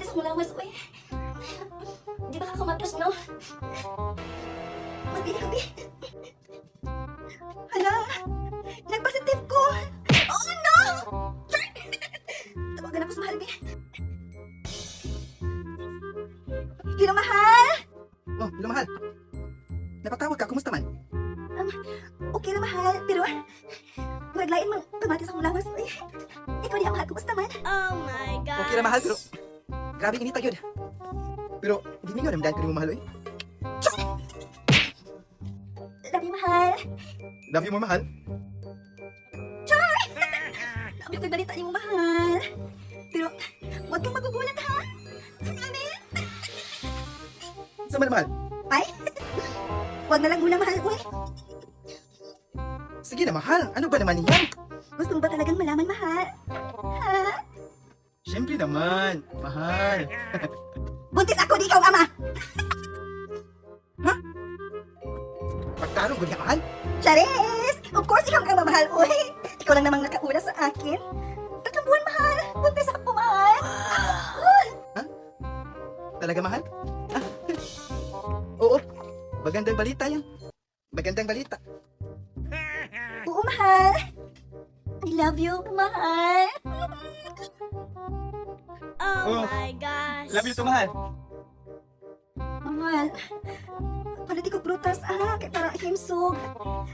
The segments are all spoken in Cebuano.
Sakit sa akong lawas, uy. Di ba ka kumatos, no? Magbili ka, bi. Hala! Nagpositive ko! Oh, no! Tawagan ako sa mahal, bi. Hello, mahal! Oh, hello, mahal. Napatawag ka, kumusta man? Okay na, mahal, pero murag lain mang pamati sa akong lawas, uy. Ikaw diha, mahal, kumusta man? Oh my gosh. Okay ra, mahal, pero grabe inita gyud. Pero gimingaw naman dahil ko nimo, mahal, oy. Love you, mahal. Love you more, mahal. Sabi ko'y balita nimo, mahal. Pero huwag kang magugulat, ha? Promise? Sa man, mahal? Ay! Huwag na lang muna, mahal, uy. Sige na, mahal. Ano ba naman yan? Gusto mo ba talagang malaman, mahal? Ha? Siyempre naman, mahal. Buntis ako, di ikaw ang ama! Pagtarong gud nga, mahal. Charis! Of course, ikaw ang ama, mahal, uy. Ikaw lang namang nakauna sa akin. 3 buwan, mahal. Buntis ako, mahal. Talaga, mahal? Ah. Oo. Magandang balita yan. Magandang balita. Oo, mahal. I love you, mahal. Oh, Oh. my gosh. Love you too, mahal. Mahal, palit ko prutas, ah, kay para himsog.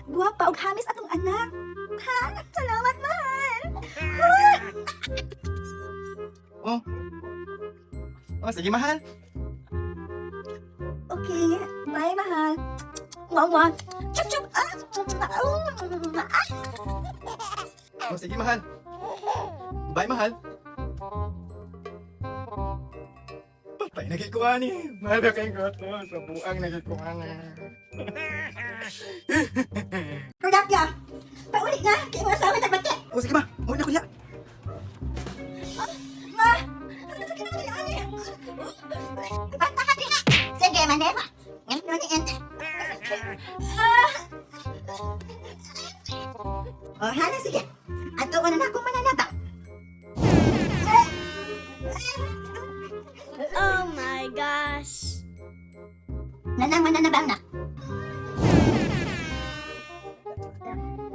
Guwapa og hamis atong anak. Ha? Salamat, mahal. Oh. Oh, sige, mahal. Okay, bye, mahal. Mwah, mwah. Chup, chup. Ah, ah. Oh, sige, mahal. Bye, mahal. Patay na kay Kuani. Mahal na kay ko to. Sa buang na kay Kuani. Rodapia, pauli na. Kay mga asawa nagbati. Oh, sige ma. Muna ko niya. Ma, ang sakit naman nila, ani. Bata ka diha. Sige, maneva. Ngayon ni ente. Ah. Oh, hala, sige. Ato na na akong mananabang. Oh my gosh. Nanang mananabang na.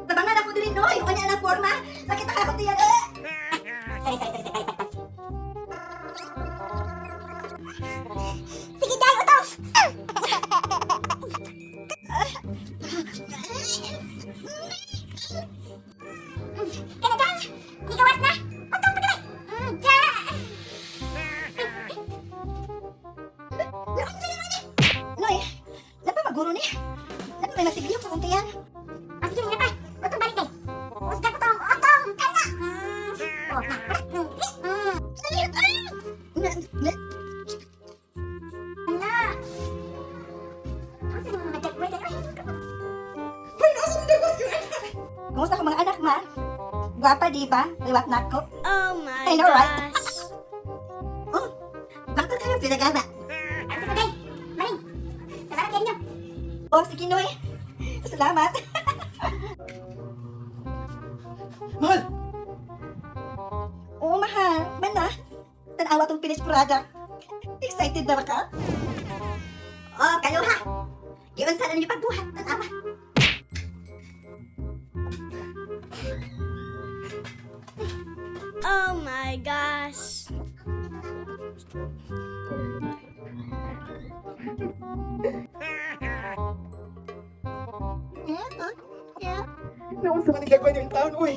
Tabangan ako diri, no? Yung kanya na forma. Sakit na ako tiyan. Eh! Sorry, sorry, sorry, sorry. Sige, dahil utong! Kanagang! Gigawas na! Utong pagkabay! Ja! Noy, napa maguro ni? Napa may magsiglihok sa kong tiyan? Ah, sige, nga pa. Utong balik eh. Usga ko tong utong! Kana! Oh, na. Na, na. Na. Asa ni mga dagway dagway? Hoy, nasa ni dagway? Kumusta ka mga anak, ma? Gwapa, di ba? Liwat na ako. Oh my I know, right? gosh. Oh, bakit kayo pinagana? Ano sa day? Maring, salamat kayo ninyo. Oh, sige, Noy. Salamat. Mahal! Oo, mahal. Mana? Tanawa tong finished product. Excited na ba ka? Oh, kaluha. Giunsa na ninyo pagbuhat. Tanawa. Oh my gosh. Naunsa man ang gagawin yung taon, uy.